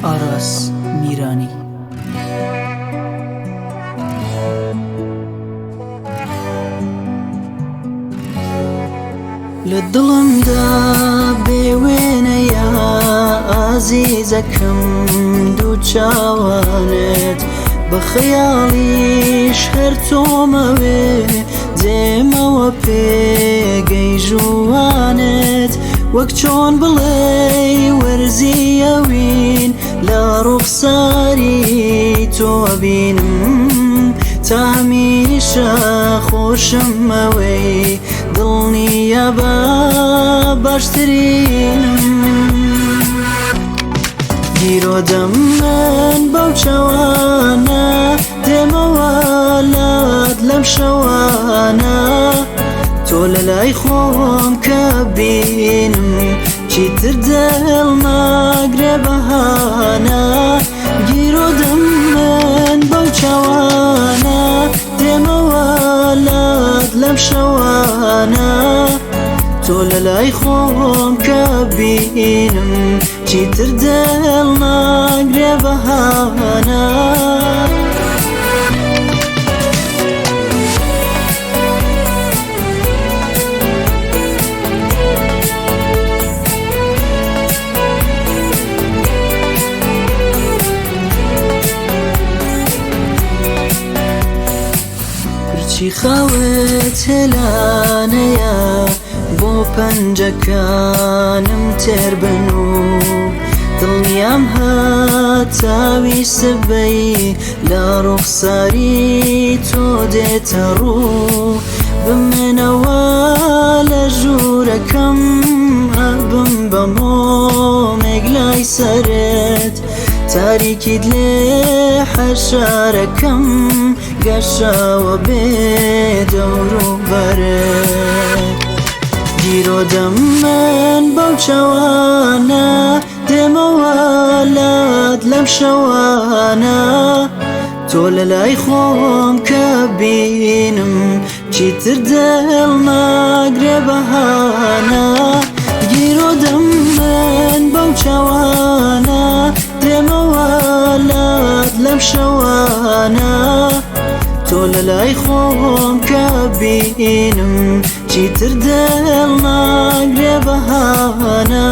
ئاراس میرانی. لە دڵمدا بێ وێنەیە ئازیزەکەم دوو چاوانت بە خەیاڵیش هەر تۆمەوێ دێمەوە پێگەی ژووانت وەک چۆن بڵێی وەرزی ئەوین لە ڕوخساری تۆ بینم تا هەمیشە خۆشم ئەوەی دڵنیا بە باشترینم گیرۆدەم من بەو چاوانە دێمەوە لات لەم شەوانە تۆ لە لای خۆم کە بینم چیتر دڵ ناگرێ بەهانە گیرۆدەم من بەو چاوانە دێمەوە لات لەم شەوانە تۆ لە لای خۆم کە بینم چیتر دڵ ناگرێ بەهانە. پرچی خاوت هێلانەیە بۆ پەنجەکانم تێر بن و دڵنیام هەتاوی سبەی لە ڕوخساری تۆ دێتە ڕوو بمێنەوە لە ژوورەکەم ئەبم بە مۆمێک لای سەرت تاریکیت لێ حەشارەکەم گەشاوە بێ دەور و بەرت گیرۆدەم من بەو چاوانە دێمەوە لات لەم شەوانە تۆ لە لای خۆم کە بینم چیتر دڵ ناگرێ بەهانە گیرۆدەم من بەو چاوانە دێمەوە لات لەم شەوانە تۆ لە لای خۆم کە بینم چیتر دڵ ناگرێ بەهانە.